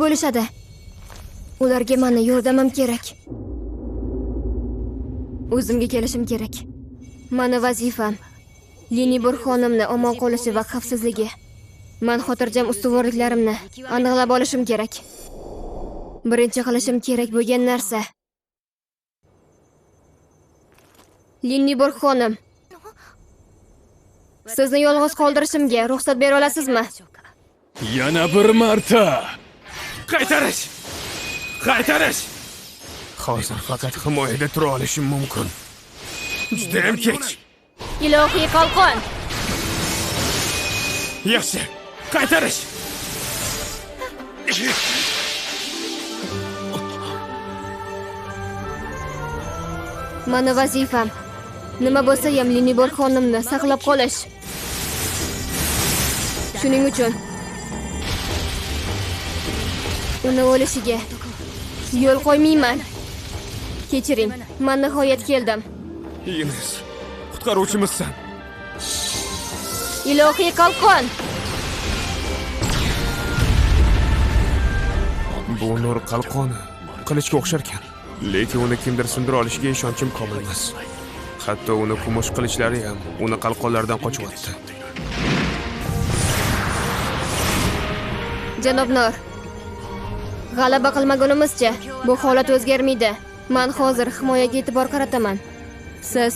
bo'lishadi. Ularga meni yordamim kerak. O'zimga kelishim kerak. Meni vazifam Liniborg xonimni omon qolishi va xavfsizligi. Men xotirjam ustuvorliklarimni aniqlab olishim kerak. Birinchi qilishim kerak bo'lgan narsa. Liniborg xonim, sizni yolg'iz qoldirishimga ruxsat bera olasizmi? Yana bir marta. Qaytarish! Qaytarish! Hozir faqat himoyada tura olishim mumkin. Judayam kech. Ilohiy qalqon. Yaxshi, qaytarish! Mani vazifam nima bo'lsa ham Liniborg xonimni saqlab qolish. Shuning uchun uni o'lishiga yo'l qo'ymayman. Kechiring, men nihoyat keldim. Ines, qutqaruvchimizsan. Ilohiy qalqon. Bu nur qalqoni qilichga o'xsharkan, lekin uni kimdir sindira olishiga ishonchim komil emas. Hatto uni kumush qilichlari ham uni qalqonlardan qochyapti. Janob Nor, g'alaba qilmagunimizcha bu holat o'zgarmaydi. Men hozir himoyaga e'tibor qarataman. Siz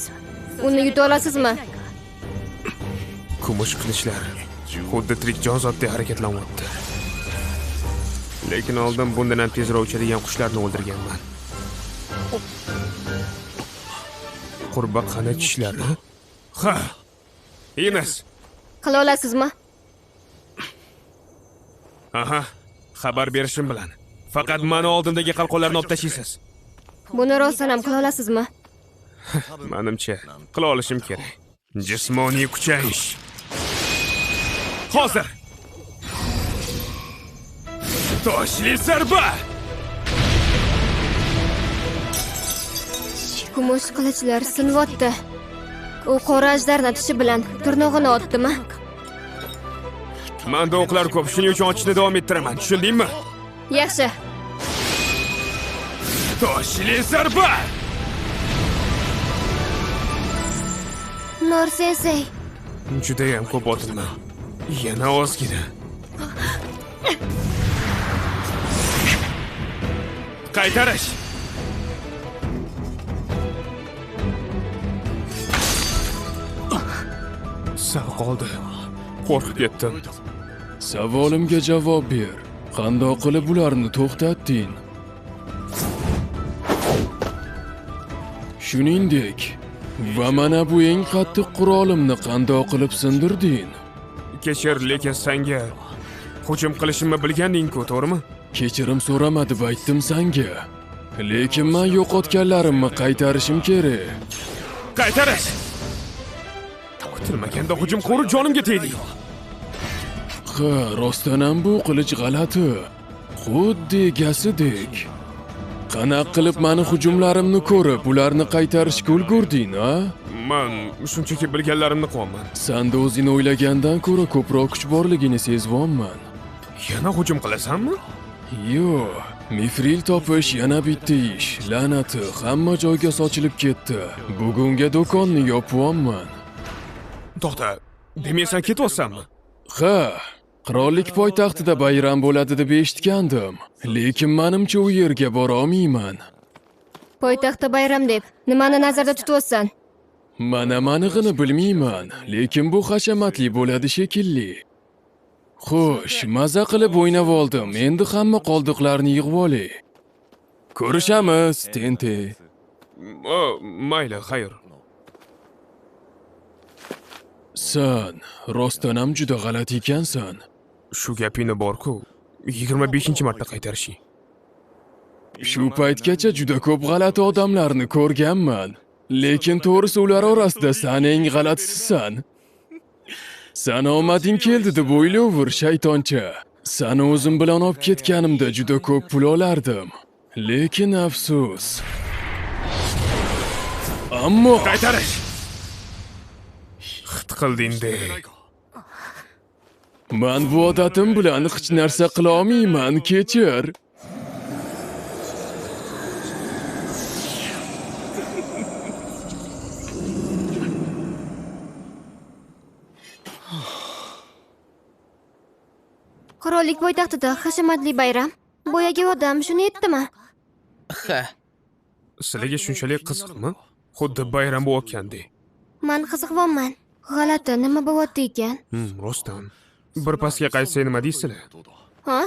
uni yuta olasizmi? Kumush qilichlar xuddi tirik jonzotdek harakatlanyapti. Lekin oldin bundan ham tezroq uchadigan qushlarni o'ldirganman. Qurbaqani tishlari? Ha. Emas. Qila olasizmi? Aha, xabar berishim bilan. Faqat meni oldimdagi qalqonlarni olib tashlaysiz. Buni rostdan ham qila olasizmi? Menimcha, qila olishim kerak. Jismoniy kuchayish. Hozir. Toshli zarba! Kumush qilichlar sinyapti. U qora ajdarni tishi bilan tirnog'ini otdimi? Menda o'qlar ko'p, shuning uchun otishni davom ettiraman. Tushundingmi? Yaxshi. Toshli zarba! Nor sensei. Juda ham ko'p otilma. Yana ozgina. Qaytarish! Sal qoldi. Qo'rqib ketdim. Savolimga javob ber. Qandoq qilib ularni to'xtatding? Shuningdek, va mana bu eng qattiq qurolimni qandoq qilib sindirding? Kechir, lekin senga hujum qilishimni bilganding-ku, to'g'rimi? Kechirim so'rama deb aytdim senga. Lekin men yo'qotganlarimni qaytarishim kerak. Qaytarish! Kutilmaganda hujum qilib jonimga tegdi. Ha, rostdan ham bu qilich g'alati. Xuddi egasidek. Qanaqa qilib meni hujumlarimni ko'rib, ularni qaytarishga ulgurding, a? Men shunchaki bilganlarimni qilyapman. Senda o'zing o'ylagandan ko'ra ko'proq kuch borligini sezyapman. Yana hujum qilasanmi? Yo'q, mifril topish yana bitta ish. La'nati, hamma joyga sochilib ketdi. Bugunga do'konni yopyapman. To'xta, demak sen ketyapsanmi? Ha, qirollik poytaxtida bayram bo'ladi deb eshitgandim. Lekin menimcha u yerga bora olmayman. Poytaxtda bayram deb nimani nazarda tutyapsan? Mana manig'ini bilmayman, lekin bu hashamatli bo'ladi shekilli. Xo'sh, maza qilib o'ynab oldim. Endi hamma qoldiqlarni yig'ib olay. Ko'rishamiz, Tente. Mayli, xayr. San rostdan ham juda g'alati ekansan. Shu gapingni bor-ku, 25-marta qaytarishing. Shu paytgacha juda ko'p g'alati odamlarni ko'rganman. Lekin to'g'risi ular orasida san eng g'alatisisan. San omading keldi deb o'ylayver, shaytoncha. Sani o'zim bilan olib ketganimda juda ko'p pul olardim. Lekin afsus. Ammo qaytarish. Xit qilding-de. Men bu odatim bilan hech narsa qila olmayman, kechir. Qirollik poytaxtida hashamatli bayram. Boyagi odam shuni aytdimi? Ha. Sizlarga shunchalik qiziqmi? Xuddi bayram bo'layotgandek. Men qiziqyapman. G'alati, nima bo'lyapti ekan? Rostdan. Bir pasga qaytsak nima deysizlar? Ha?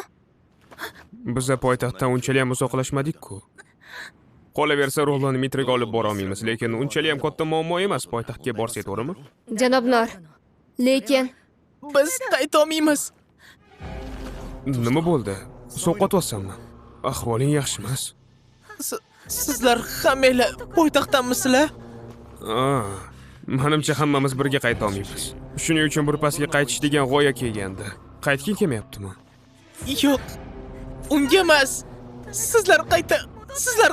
Biz poytaxtdan unchalik ham uzoqlashmadik-ku. Qolaversa Roloni Mitraga olib bora olmaymiz, lekin unchalik ham katta muammo emas poytaxtga borsak, to'g'rimi? Janob Nor, lekin biz qayta olmaymiz. Nima bo'ldi? Sovqotyapsanmi? Ahvoling yaxshi emas. Sizlar hammanglar poytaxtdanmisizlar? Menimcha hammamiz birga qayta olmaymiz. Shuning uchun bir pasga qaytish degan g'oya kelgandi. Qaytging kelmayaptimi? Yo'q. Unga emas. Sizlar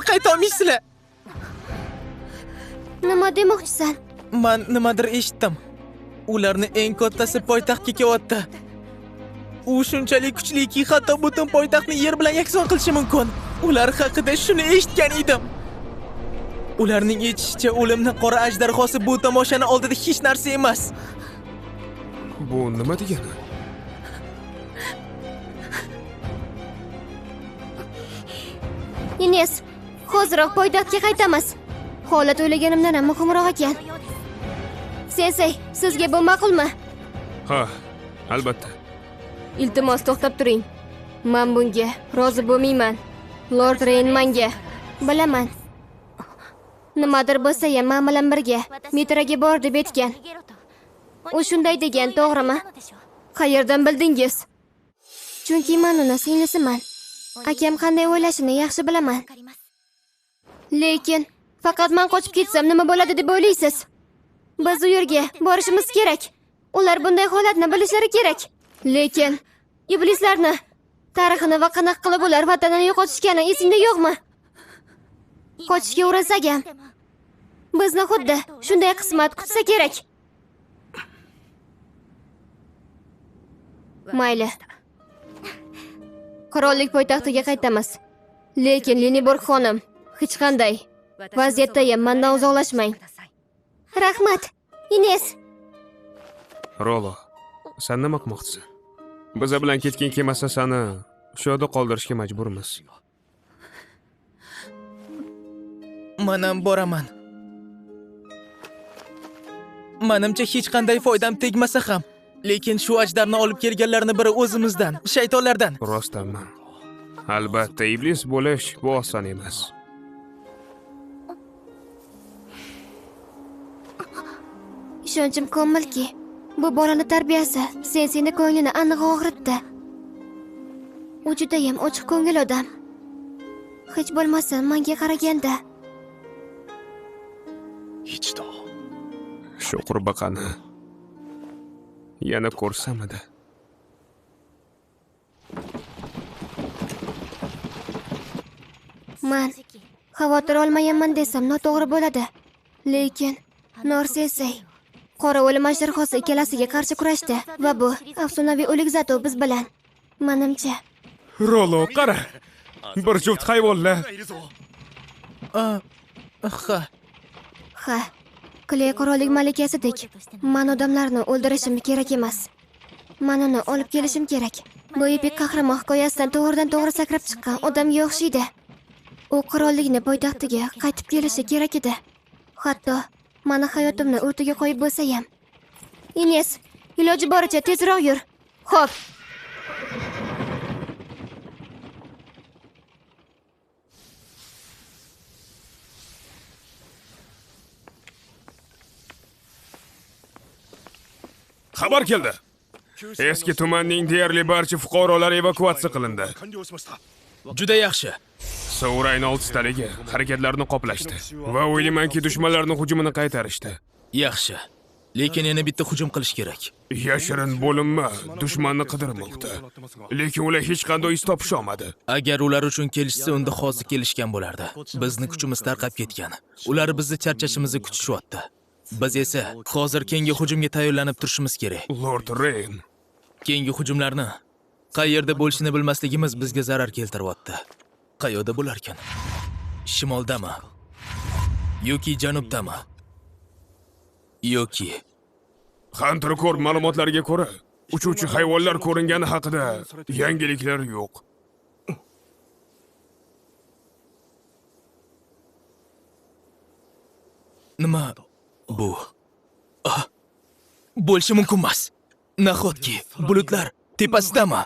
qayta olmaysizlar. Nima demoqchisan? Men nimadir eshitdim. Ularning eng kattasi poytaxtga kelyapti. U shunchalik kuchliki, hatto butun poytaxtni yer bilan yakson qilishi mumkin. Ular haqida shuni eshitgan edim. Ularning aytishicha, o'limni qora ajdarhosi bu tomoshani oldida hech narsa emas. Bu nima degani? Ines, hoziroq poytaxtga qaytamiz. Holat o'ylaganimdan ham muhimroq ekan. Sensei, sizga bu ma'qulmi? Ha, albatta. Iltimos, to'xtab turing. Men bunga rozi bo'lmayman. Lord Reyn menga bilaman. Nimadir bo'lsa ham men bilan birga Mitraga bor deb aytgan. U shunday degan, to'g'rimi? Qayerdan bildingiz? Chunki men uni singlisiman. Akam qanday o'ylashini yaxshi bilaman. Lekin faqat men qochib ketsam nima bo'ladi deb o'ylaysiz? Biz u yerga borishimiz kerak. Ular bunday holatni bilishlari kerak. Lekin iblislarni tarixini va qanaqa qilib ular vatanini yo'qotishgani esingda yo'qmi? Qochishga urinsak ham bizni xuddi shunday qismat kutsa kerak. Mayli. Qirollik poytaxtiga qaytamiz. Lekin Liniborg xonim, hech qanday vaziyatda ham mendan uzoqlashmang. Rahmat, Ines. Rolo, sen nima qilmoqchisan? Biz bilan ketging kelmasa seni shu yerda qoldirishga majburmiz. Men ham boraman. Menimcha hech qanday foydam tegmasa ham, lekin shu ajdarni olib kelganlarning biri o'zimizdan, shaytonlardan. Rostdanmi? Albatta, iblis bo'lish bu oson emas. Ishonchim komilki, bu bolani tarbiyasi senseni ko'nglini aniq og'ritdi. U judayam ochiq ko'ngil odam. Hech bo'lmasa menga qaraganda. Shu qurbaqani yana ko'rsamidi? Man xavotir olmayapman desam noto'g'ri bo'ladi. Lekin Nor sensei qora o'lim ajdarhosi ikkalasiga qarshi kurashdi va bu afsonaviy o'lik zato biz bilan. Menimcha. Rolo, qara. Bir juft hayvonlar. Ha. Ha. Kley qirollik malikasidek men odamlarni o'ldirishim kerak emas. Men uni olib kelishim kerak. Bu epik qahramon hikoyasidan to'g'ridan-to'g'ri sakrab chiqqan odamga o'xshaydi. U qirollikni poytaxtiga qaytib kelishi kerak edi. Hatto meni hayotimni o'rtaga qo'yib bo'lsa ham. Ines, iloji boricha tezroq yur. Xo'p. Xabar keldi. Eski tumanning deyarli barcha fuqarolari evakuatsiya qilindi. Juda yaxshi. Sovrayni oltitaligi harakatlarni qoplashdi va o'ylaymanki dushmanlarning hujumini qaytarishdi. Yaxshi. Lekin yana bitta hujum qilish kerak. Yashirin bo'linma dushmanni qidirmoqda. Lekin ular hech qanday iz topisha olmadi. Agar ular uchun kelishsa, unda hozir kelishgan bo'lardi. Bizni kuchimiz tarqab ketgan. Ular bizni charchashimizni kutishyapti. Biz esa hozir keyingi hujumga tayyorlanib turishimiz kerak. Lord Reyn, Keyingi hujumlarni qayerda bo'lishini bilmasligimiz bizga zarar keltiryapti. Qayerda bo'larkan? Shimoldami? Yoki janubdami? Yoki Hunter Corp ma'lumotlariga ko'ra, uchuvchi hayvonlar ko'ringani haqida yangiliklar yo'q. Nima bu? Bo'lishi mumkin emas. Nahotki bulutlar tepasidami?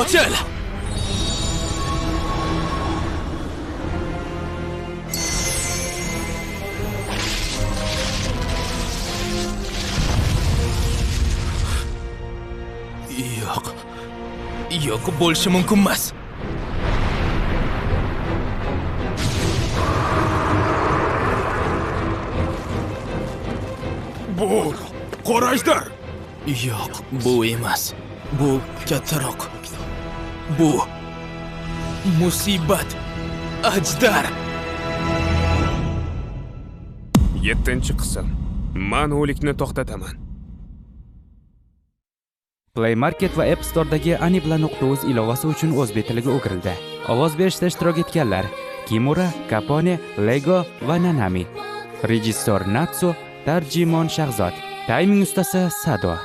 Ochil! Yo'q. Yo'q, bo'lishi mumkin emas. Bu qora ajdar. Yo'q, bu emas. Bu kattaroq. Bu musibat ajdar. 7-qism. Men o'likni to'xtataman. Play Market va App Store'dagi anibla.uz ilovasi uchun o'zbek tiliga o'girildi. Ovoz berishda ishtirok etganlar: Kimura, Capone, Lego va Nanami. Rejissor Natsu, tarjimon Shahzod, tayming ustasi Sado.